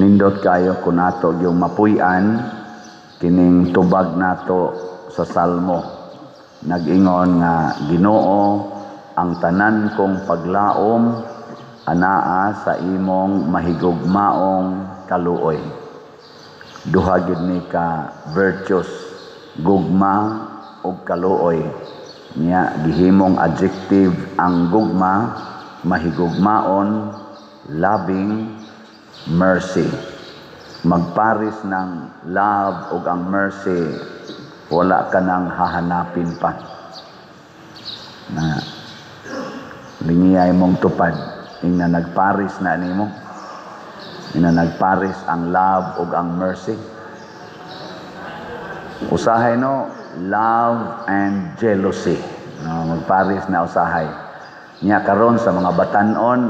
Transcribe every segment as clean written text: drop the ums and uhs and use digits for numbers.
Nindot kayo kung nato yung mapuy-an kining tubag nato sa Salmo. Nag-ingon nga, "Ginoo, ang tanan kong paglaom anaa sa imong mahigugmaong kaluoy." Duha gid ni ka virtues, gugma ug kaluoy. Nya gihimong adjective ang gugma, mahigugmaon, loving mercy. Magparis ng love ug ang mercy, wala ka nang hahanapin pa. Na lingiyay mong tupad ingna nagparis na nimo. Ingna nagparis ang love ug ang mercy. Usahay no, love and jealousy. No, magparis na usahay. Nya karon sa mga batanon,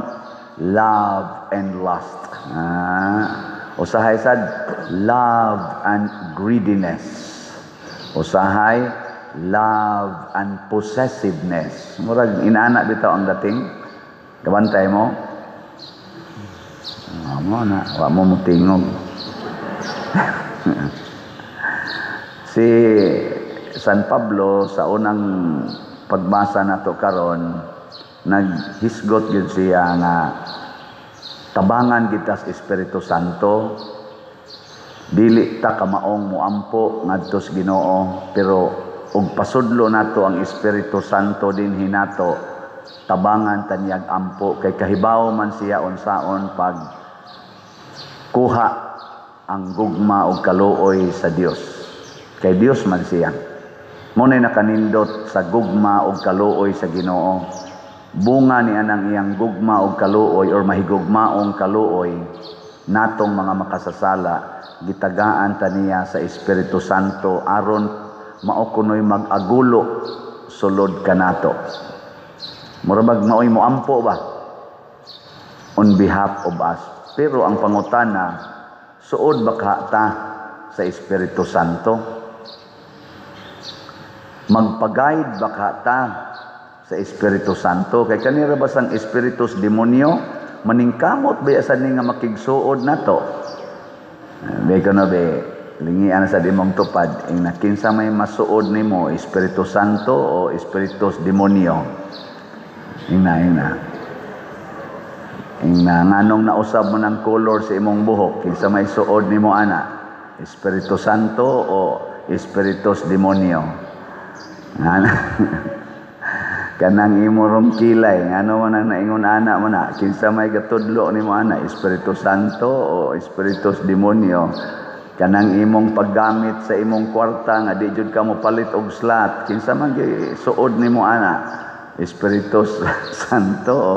love and lust. Usahay sad, love and greediness. Usahay, love and possessiveness. Murag inana bitaw ang dating. Kabantay mo. Mo na, wa mo mutingog. Si San Pablo, sa unang pagbasa nato karon, naghisgot gyud siya nga tabangan kita sa Espiritu Santo. Dili ta kamaong muampo ngadto sa Ginoo, pero og pasudlo nato ang Espiritu Santo dinhi nato, tabangan ta niyag ampo kay kahibaw man siya unsaon pag kuha ang gugma og kaluoy sa Dios, kay Dios man siya. Mo na nakanindot sa gugma og kaluoy sa Ginoo. Bunga ni anang iyang gugma og kaluoy or mahigugmaong kaluoy natong mga makasasala, gitagaan ta niya sa Espiritu Santo aron mao kunoy mag-agulo sulod kanato. Mura bag maoy moampo ba on behalf of us. Pero ang pangutana, suod ba ka ta sa Espiritu Santo? Magpag-guide ba ka ta sa Espiritu Santo? Kay kanira ba sang espiritus demonyo, maningkamot ba sa ni nga makigsuod nato? Be ko na be, lingian sa dimong tupad, ing kinsa may masuod nimo, Espiritu Santo o espiritus demonyo? Ingna, ingna. Ingna, nganong nausab mo ng color sa imong buhok, kinsa may suod nimo ana? Espiritu Santo o espiritus demonyo? Ana. Kanang imo rong kilay, ngano man ang naingon ana mo na, kinsa may gatudlo nimo ana, Espiritu Santo o espiritus demonyo? Kanang imong paggamit sa imong kwarta nga di jud ka mo palit og slot, kinsa man gi suod nimo ana, Espiritus Santo o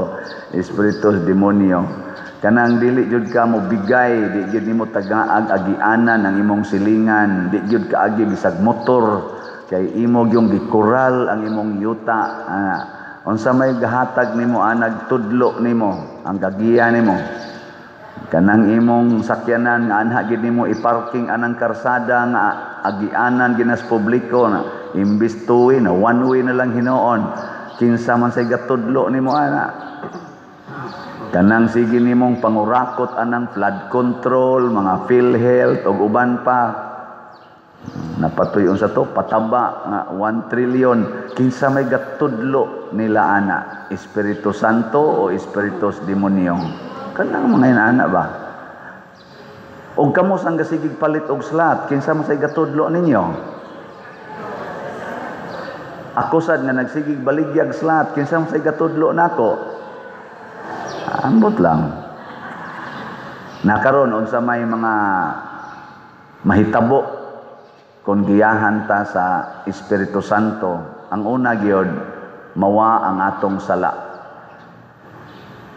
espiritus demonyo? Kanang dili jud ka mo bigay, di jud nimo tagaag agianan ang imong silingan, di jud ka agi bisag motor kay imo gyung gikural ang imong yuta ana, unsa may gahatag nimo anag tudlo nimo ang gagiya nimo? Kanang imong sakyanan nga anha gid nimo i-parking anang karsada nga agianan ginas publiko na imbis two way na one way na lang hinuon, kinsa man say gatudlo nimo ana? Kanang sige nimong pangurakot anang flood control, mga PhilHealth ug uban pa, napatuy unsa to, pataba nga 1 trillion, kinsa may gatudlo nila ana, Espiritu Santo o espiritus demonyo? Kanang mga inaana ba? Og kamo sang gasigig palit og slot, kinsa man say gatudlo ninyo? Ako sad nga nagsigig baligyag slot, kinsa man say gatudlo nako? Ambot lang. Nakaron unsa may mga mahitabo kung giyahan ta sa Espiritu Santo? Ang una gyud, mawa ang atong sala.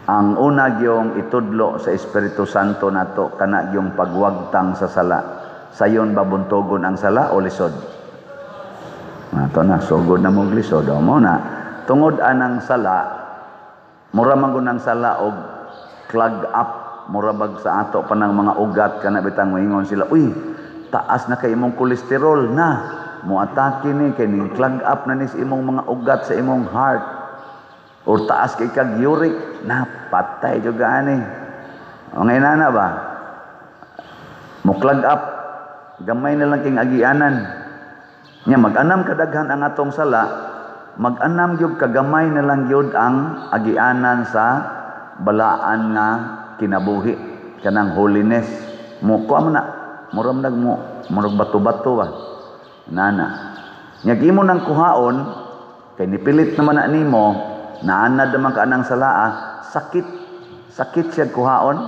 Ang una gyung itudlo sa Espiritu Santo nato kana gyung pagwagtang sa sala. Sayon ba buntogon ang sala o lisod? Ato na, sugod na mong lisod. O mo na, tungod anang sala, mura man gud ang sala og clog up, mura bag sa ato pa ng mga ugat kana bitang moingon sila, "Uy, taas na kay imong kolesterol na, moatake ni kay ning clog up na ni sa imong mga ugat sa imong heart." Or taas kay kag uric na, patay jud ani. O ngayon na ba? Mo clog up, gamay na lang king agianan. Nya mag-anam kadaghan ang atong sala, mag-anam gyud kagamay na lang gyud ang agianan sa balaan nga kinabuhi, kanang holiness. Mo kuha mo na, murag nag mo, murag bato-bato ba. Nana. Nya imo nang kuhaon kay nipilit naman na nimo, naanad naman ka anang salaa, sakit, sakit siya kuhaon.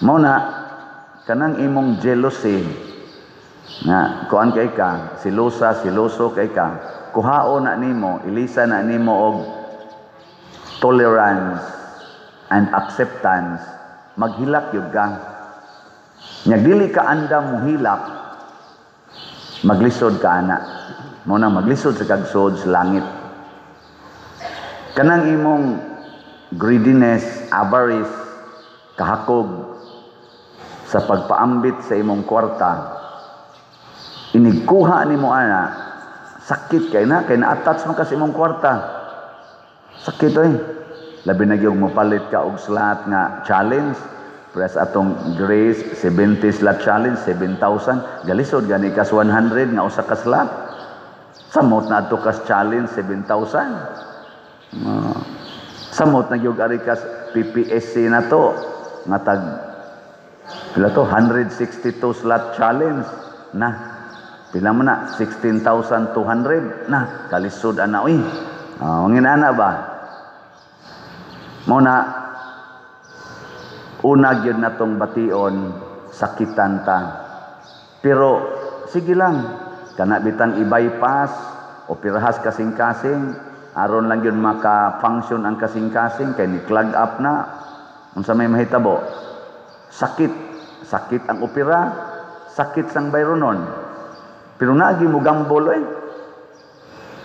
Mao na kanang imong jealousy nga kuan kay ka, silosa, siloso kay ka, kuhaon na nimo, ilisa na nimo og tolerance and acceptance, maghilak gyud ka. Nya dili ka andam mohilak, maglisod ka ana. Mao na maglisod sa kagsod sa langit. Kanang imong greediness, avarice, kahakog sa pagpaambit sa imong kwarta, inigkuha nimo ana, sakit kay na, kay na-attach man ka sa imong kwarta. Sakit oy. Labi na gyud mopalit ka og slot nga challenge. Press atong Grace 70 slot challenge 7,000, galisod gani kas 100 nga usa ka slot. Samot na adto kas challenge 7,000. Samot na gyud ari kas PPSC na to nga tag pila to, 162 slot challenge na pila man na, 16,200 na kalisod ana oy. Nginana ba? Mao na una gyud natong bation, sakitan ta. Pero sige lang, kana bitang i-bypass o pirahas kasing-kasing, aron lang gyud maka-function ang kasing-kasing kay ni clog up na. Unsa may mahitabo? Sakit, sakit ang opera, sakit sang bayronon. Pero naagi mo gambol oy.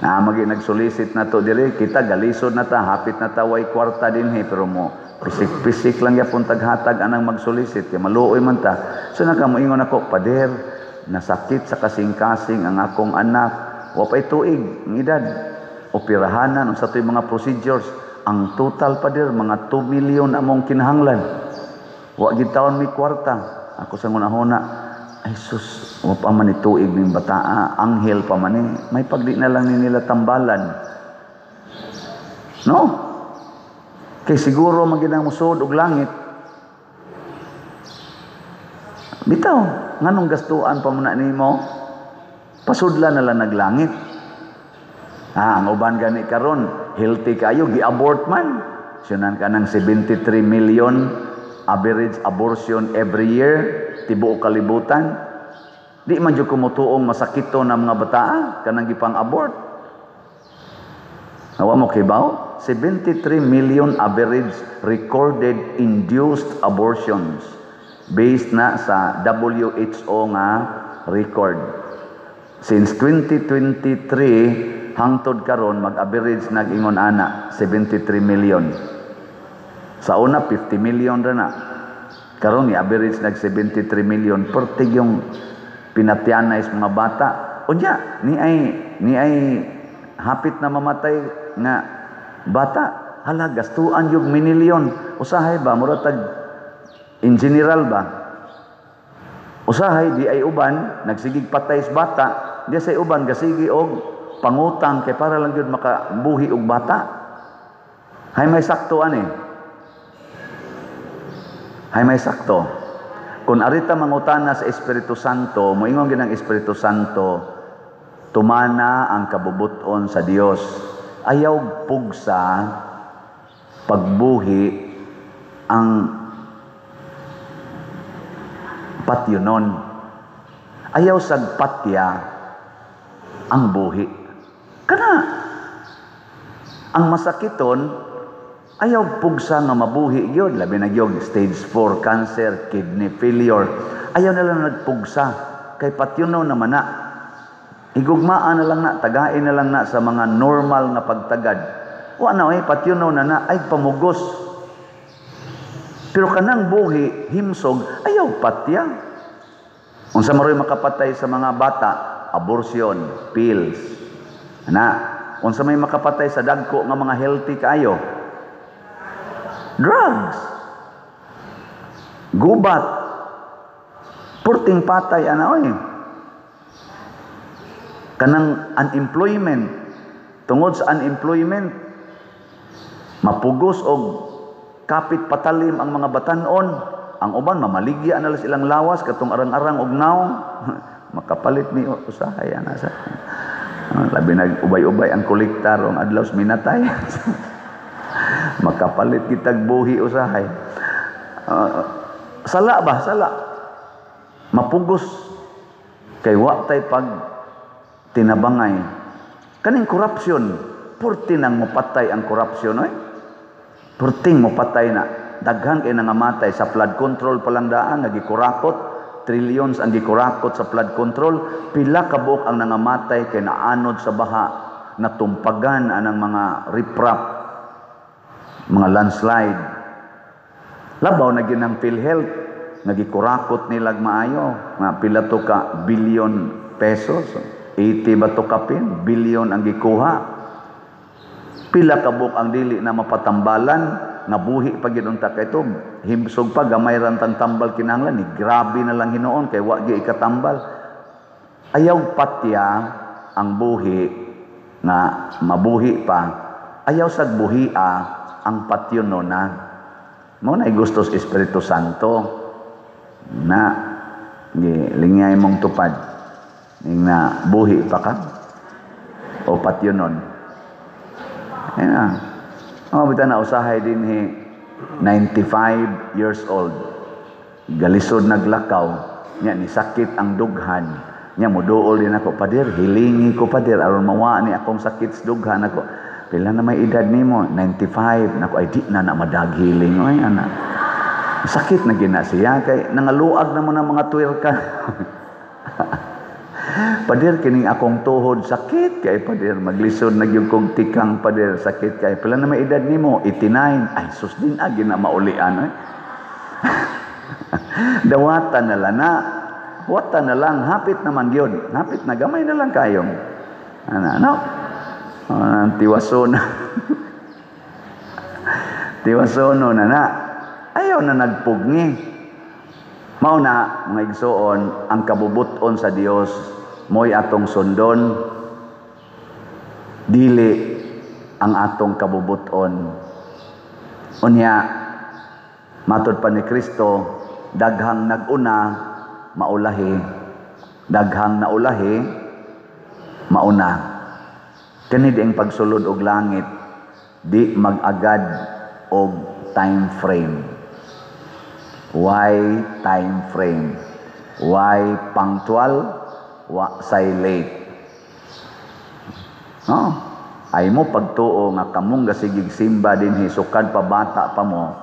Na magi nagsolicit na to dire, kita galisod na ta, hapit na ta way kwarta dinhi, pero mo pisik-pisik lang yapon taghatag anang magsolicit kay maluoy man ta. So nakamoingon ako, "Pader, nasakit sa kasing-kasing ang akong anak, wa pay tuig ang edad, operahanan unsa toy mga procedures, ang total pader mga 2 million among kinahanglan. Wa gid taon mi kwarta." Ako sa ngunahuna, ay sus, wa pa man ni tuig ning bataa, anghel pa man ni, may pagdi na lang ni nila tambalan. No? Kay siguro maginang musod og langit. Bitaw, nganong gastuan pa man na nimo? Pasudla na lang naglangit. Ang uban gani karon, healthy kayo, gi-abort man. Sunan ka ng 73 million average abortion every year, tibuok kalibutan. Di man jud kumutuong masakito na mga bataa kanang gipang-abort. Awa mo kibaw? 73 million average recorded induced abortions based na sa WHO nga record. Since 2023 hangtod karon mag-average nag-ingon ana 73 million. Sa una 50 million ra na. Karon ni average nag 73 million pertig yung pinatyanay sa mga bata. Unya ni ay hapit na mamatay nga bata, hala gastuan yung minilyon. Usahay ba mura tag in general ba? Usahay di ay uban nagsigig patay sa bata, di say uban gasigi og pangutang kay para lang gyud makabuhi og bata. Hay may sakto ani. Hay may sakto. Kung arita mangutana sa Espiritu Santo, moingon gyud ang Espiritu Santo, tumana ang kabubuton sa Dios. Ayaw pugsa pagbuhi ang patyunon. Ayaw sagpatya ang buhi. Kana ang masakiton ayaw pugsa nga mabuhi gyud, labi na gyud stage 4 cancer, kidney failure. Ayaw na lang nagpugsa kay patyunon naman na. Igugmaan na lang na, tagain na lang na sa mga normal nga pagtagad. Wa na oy patyunon na na ay pamugos. Pero kanang buhi himsog ayaw patya. Unsa maroy makapatay sa mga bata? Abortion, pills. Ana, unsa may makapatay sa dagko nga mga healthy kaayo? Drugs. Gubat. Purting patay ana oy. Kanang unemployment, tungod sa unemployment mapugos og kapit patalim ang mga batanon, ang uban mamaligya na lang silang lawas katong arang-arang og naong makapalit ni usahay ana sa labi nag ubay-ubay ang kolekta rong adlaw minatay. Makapalit kitag buhi usahay. Sala ba? Sala. Mapugos kay wa tay pag tinabangay. Kaning corruption, purti nang mopatay ang corruption oy. Purting mopatay na. Daghan kay nangamatay sa flood control pa lang daan nga gikurakot, trillions ang gikurakot sa flood control, pila ka buok ang nangamatay kay naanod sa baha, natumpagan anang mga riprap, mga landslide. Labaw na gyud ang PhilHealth nga gikurakot nilag maayo, nga pila to ka billion pesos, 80 ba to kapin billion ang gikuha. Pila ka buok ang dili na mapatambalan, nga buhi pa gyud unta kay to, himsog pa gamay ra tang tambal kinahanglan ni grabe na lang hinuon kay wa gyud ikatambal. Ayaw patya ang buhi nga mabuhi pa, ayaw sad buhia ang patyon na. Mao na gusto sa Espiritu Santo na gi lingay mong tupad ning na buhi pa ka o patyonon. Ayun na. Oh, bitaw na usahay dinhi 95 years old. Galisod naglakaw, nya ni sakit ang dughan. Nya moduol din ako, "Pader, hilingi ko, pader, aron mawa ni akong sakit sa dughan ako." "Pila na may edad nimo?" "95." "Nako, ay di na na madaghiling oy ana." Sakit na gina siya kay nangaluag na mo ng mga tuwerka. "Pader, kining akong tuhod sakit kay, pader, maglisod na gyud kog tikang, pader, sakit kay." "Pila na may edad nimo?" "89." "Ay sus, din agi na maulian oy." Dawatan na lang na. Wata na lang, hapit naman gyud. Hapit na gamay na lang kayong. Ana, no? Tiwason. Tiwasono na na. Ayaw na nagpugni. Mao na, mga igsoon, ang kabubuton sa Dios mo'y atong sundon, dili ang atong kabubuton. Unya, matod pa ni Kristo, daghang nag-una, maulahi. Daghang naulahi, mauna. Kani di ang pagsulod og langit, di mag-agad og time frame. Why time frame? Why punctual? Wa say late? No? Ay mo pagtuo nga kamong gasigig simba dinhi sukad pa bata pa mo,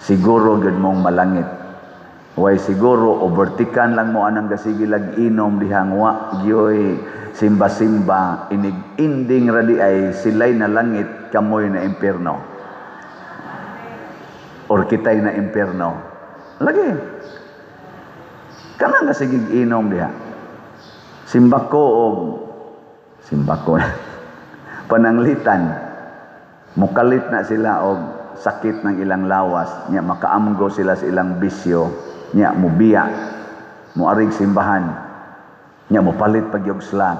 siguro gyud mong malangit. Way siguro overtikan lang mo anang gasigi lag inom dihang wa gyoy simba-simba, inig ending ra di ay sila'y na langit, kamoy na impierno. Or kitay na impierno. Lagi. Kanang gasigig inom diha. Simbako og simbako pananglitan mukalit na sila og sakit ng ilang lawas, nya makaamgo sila sa ilang bisyo, nya mubiya, muarig simbahan, nya mupalit pag og slot,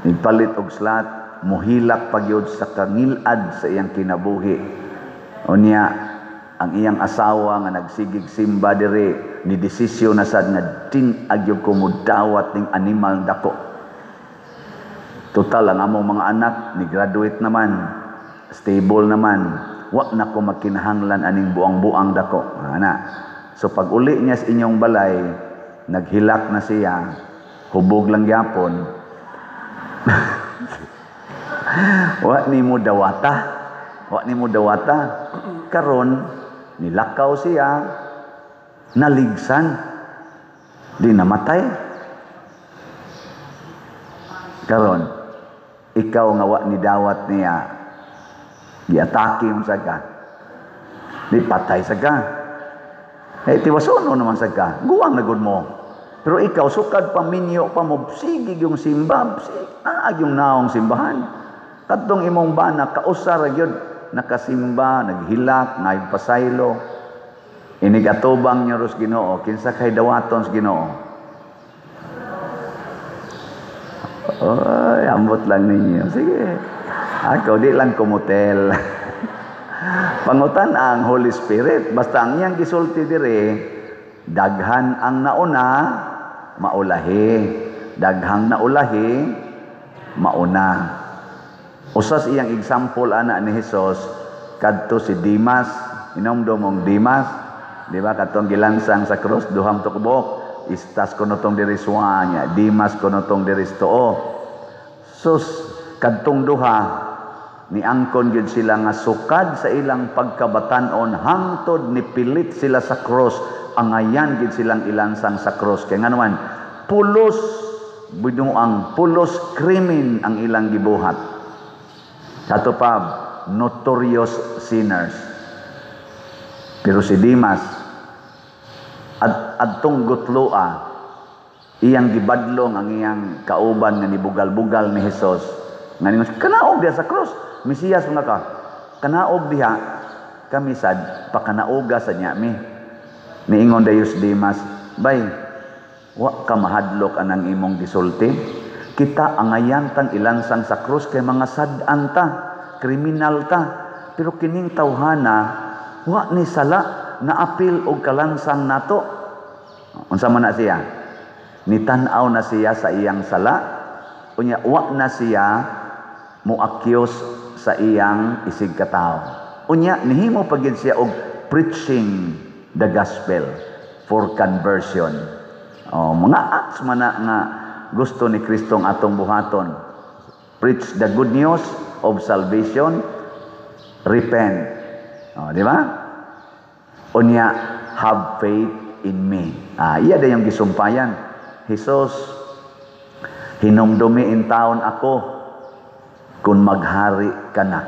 ipalit og slot, muhilak pagyud sa kangilad sa iyang kinabuhi. Unya ang iyang asawa nga nagsigig simba diri ni desisyon na sad nga din agyog ko mudawat ning animal dako. Total ang among mga anak ni graduate naman, stable naman, wa na ko magkinahanglan aning buang-buang dako. Ana. So pag uli niya sa inyong balay, naghilak na siya, hubog lang gyapon. Wa ni mo dawata. Wa ni mo dawata. Karon nilakaw siya, naligsan, di namatay. Karon ikaw nga wa ni dawat niya, giatake mo sa ka, di patay sa ka. Eh, tiwasono naman sa ka, guwang na gud mo. Pero ikaw, sukad pa minyo pa mo, sige yung simba, sige, naag yung naong simbahan. Katong imong bana, kausa ra gyud, nakasimba, naghilak, pasaylo. Inig atubang niyo ros Ginoo, kinsa kay dawaton sa Ginoo? Oy, ambot lang ninyo. Sige. Ako di lang kumutel. Pangutan ang Holy Spirit. Basta ang iyang gisulti dire, daghan ang nauna, maulahi. Daghang naulahi, mauna. Usas iyang example ana ni Hesus kadto si Dimas. Inomdom mong Dimas, di ba katong gilansang sa krus duhang tukbok, istas kuno tong diri suwa niya, Dimas kuno tong diri tuo. Sus, kadtong duha niangkon gyud sila nga sukad sa ilang pagkabatan-on hangtod nipilit sila sa cross, angayan gyud silang ilansang sa cross kay ngano man pulos binuang, pulos krimen ang ilang gibuhat. Kato pa, notorious sinners. Pero si Dimas at adtong gutloa, iyang gibadlong ang iyang kauban nga nibugal-bugal ni Hesus nga ningon, "Kanaog diha sa cross, Mesiyas mga ka, kanaog diha kami sad, pakanauga sa niya mi." Niingon dayos Dimas, "Bay, wa ka mahadlok anang imong gisulti? Kita angayan tang ilansang sa krus kay mga sad-an ta, kriminal ta, pero kining tawhana wa ni sala, naapil og kalansang nato." Unsa man na siya? Nitan-aw na siya sa iyang sala, unya wa na siya moakyos sa iyang isig katawo. Unya nihimo pa gid siya og preaching the gospel for conversion. Oh, mga acts man na nga gusto ni Kristo ang atong buhaton. Preach the good news of salvation, repent. Oh, di ba? Unya, have faith in me. Ah, iya yung gisumpayan. "Jesus, hinumdumi in taon ako kung maghari ka na."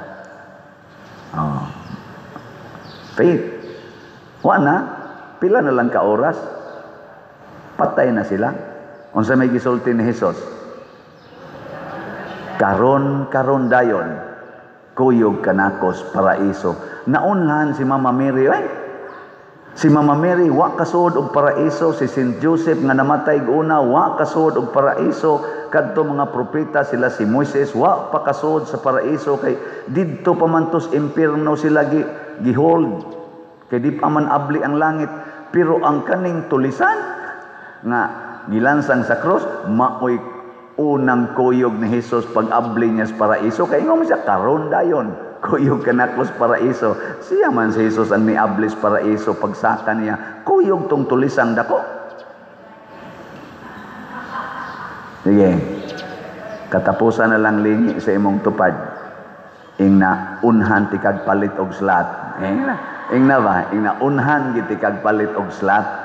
Oh. Faith. Wa na, pila na lang ka oras, patay na sila. Unsa may gisulti ni Jesus? "Karon karon dayon, kuyog kanakos paraiso." Naunhan si Mama Mary, ay. Si Mama Mary wa kasuod og paraiso, si Saint Joseph nga namatay una wa kasuod og paraiso, kadto mga propeta sila si Moises wa pa kasuod sa paraiso kay didto pa man tos impierno sila gi gihold. Kay di pa man abli ang langit, pero ang kaning tulisan nga gilansang sa cross maoy unang kuyog ni Jesus pag abli niya sa paraiso, kay ingon siya, "Karon dayon kuyog kanakos paraiso." Siya man si Jesus ang niabli sa paraiso, pagsaka niya kuyog tong tulisang dako. Sige, katapusan na lang lingi sa imong tupad. Ingna unhan ti kag palit og slat. Ingna, ingna ba? Ingna unhan gid ti kag palit og slat.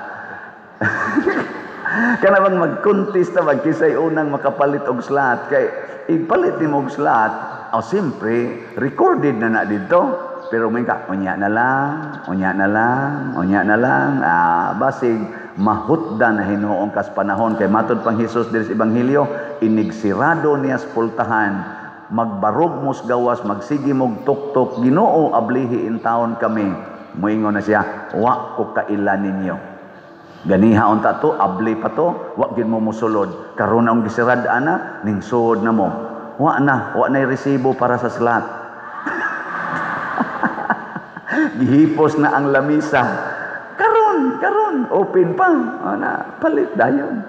Kana bang magkontesta ba kisay unang makapalit og slat, kay ipalit nimo og slat, oh, siyempre recorded na na didto. Pero may ka, unya na lang, unya na lang, unya na lang, basig mahutda na hinuong kas panahon kay matud pang Hesus diri sa ebanghelyo, inigsirado niya sa pultahan, magbarog mos gawas, magsige mog tuktok, "Ginoo, ablihi in taon kami." Moingon na siya, "Wa ko kaila ninyo." Ganiha unta to, abli pa to, wa gid mo mosulod. Karon ang gisirad ana, ning suod na mo. Wa na, wa na resibo para sa slat. Gihipos na ang lamisa. Karon, karon, open pa. Ana, palit dayon.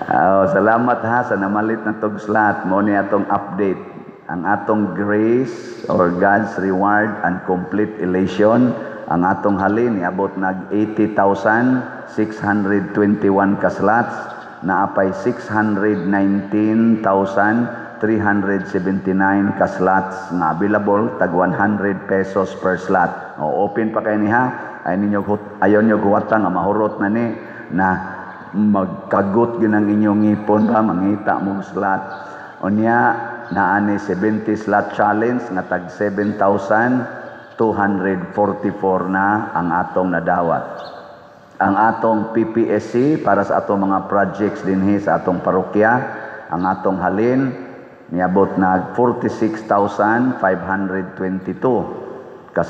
Oh, salamat ha sa namalit na tog slat. Mo ni atong update. Ang atong grace or God's reward and complete elation. Ang atong halin niabot nag 80,621 ka slots, naapay 619,379 ka slots nga available, tag 100 pesos per slot. O, open pa kay niha. Ay ninyo ayon nyo huwata nga mahurot na ni na magkagot gyud ang inyong ngipon pa mangita mong slot. Unya naani 70 slot challenge nga tag 7,244 na ang atong nadawat. Ang atong PPSC para sa atong mga projects dinhi sa atong parokya, ang atong halin niabot nag 46,522. ka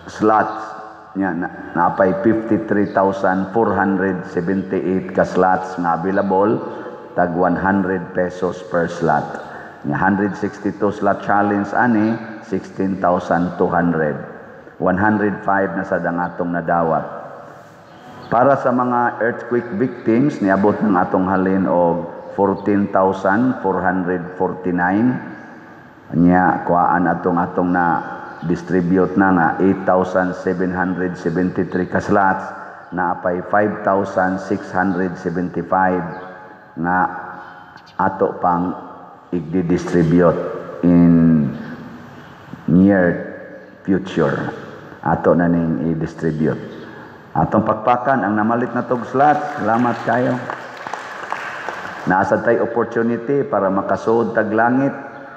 slots nya napay 53,478 ka slots nga available, tag 100 pesos per slot. Nya 162 slot challenge ani, 16,200. 105 na sad ang atong nadawat. Para sa mga earthquake victims, niabot ng atong halin og 14,449. Nya kuhaan atong atong na distribute na nga 8,773 ka slots, naapay 5,675 nga ato pang i-distribute in near future. Ato na ning i-distribute. Atong pakpakan ang namalit na tog slots. Salamat kayo. Naa sad tay opportunity para makasuod tag langit,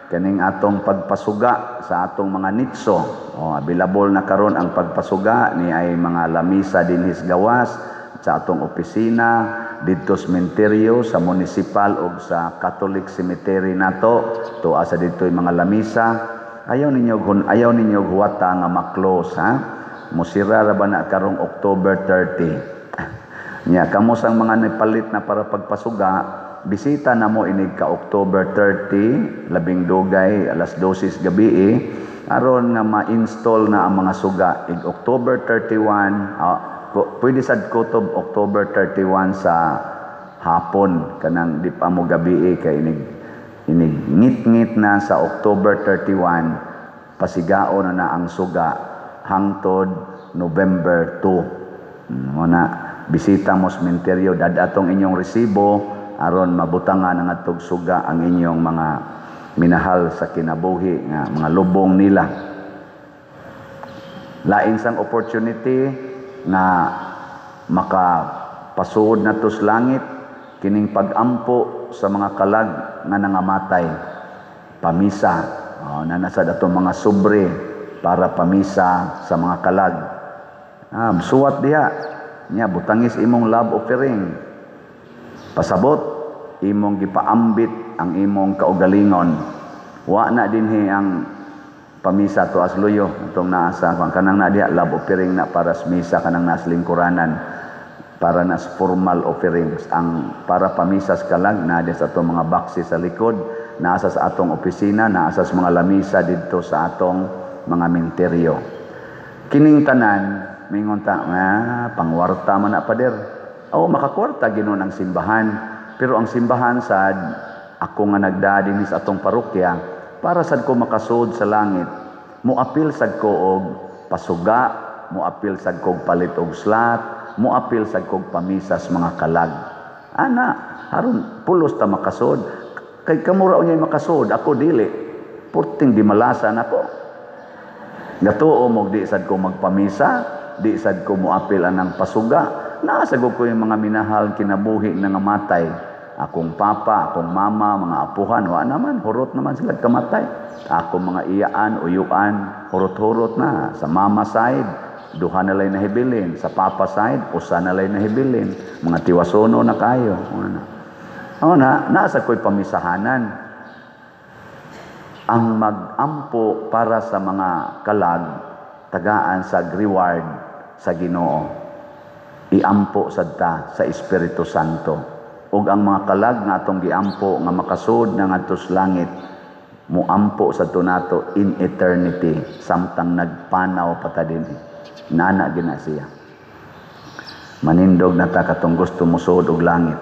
kaning atong pagpasuga sa atong mga nitso. O, available na karon ang pagpasuga ni ay mga lamisa dinhis gawas sa atong opisina, didto sa sementeryo, sa municipal o sa Catholic cemetery nato. Tuwa sa didto mga lamisa. Ayaw ninyo huwata nga ma-close, ha. Musira ra ba na karong October 30. Nya kamo sang mga nipalit na para pagpasuga, bisita na mo inig ka October 30, labing dugay alas 12 gabi eh, aron nga ma-install na ang mga suga ig October 31. Pwede sad kutob October 31 sa hapon, kanang di pa mo gabi eh, kay inig inig ngit-ngit na sa October 31, pasigao na na ang suga hangtod November 2. Mo na bisita mo sa sementeryo, dad-a tong inyong resibo aron mabutangan ang atog suga ang inyong mga minahal sa kinabuhi nga mga lubong nila. Lain sang opportunity nga makapasuod na sa langit, kining pag-ampo sa mga kalag nga nangamatay, pamisa. Oh, naa na sad atong mga sobre para pamisa sa mga kalag. Suwat diha nya, butangis imong love offering. Pasabot imong gipaambit ang imong kaugalingon. Wa na dinhi ang pamisa to asluyo atong naa sa kung kanang na diha, love offering na para sa misa, kanang nas lingkuranan, para nas formal offerings. Ang para pamisa sa kalag na sa atong mga boxes sa likod, naa sa atong opisina, naa sa mga lamisa didto sa atong mga menteryo. Kining tanan, mingon ta, "Ah, pangwarta man na, pader." Oh, makakwarta ginon ang simbahan, pero ang simbahan sad, ako nga nagdaa dinhi sa atong parokya, para sad ko makasuod sa langit, moapil sad ko og pasuga, moapil sad ko og palit og slot, moapil sad ko og pamisas mga kalag. Ana, aron pulos ta makasuod. Kay kamo ra unyay makasuod, ako dili. Purting di malasan ako. Gatuo mo di sad ko magpamisa, di sad ko moapil anang pasuga. Naa sad ko yung mga minahal kinabuhi na nga matay. Akong papa, akong mama, mga apuhan, wa naman, hurot naman sila kamatay. Ako mga iyaan, uyuan, hurot-hurot na. Sa mama side, duha na lay nahibilin. Sa papa side, usa na lay nahibilin. Mga tiwasono na kayo. Ano na, naa sad ko'y pamisahanan. Ang magampo para sa mga kalag, tagaan sa reward sa Ginoo. Iampo sad ta sa Espiritu Santo. Ug ang mga kalag nga atong giampo nga makasud na ngadto sa langit, muampo sa nato in eternity samtang nagpanaw pa ta dinhi. Nana gina siya. Manindog na ta katong gusto mosud og langit.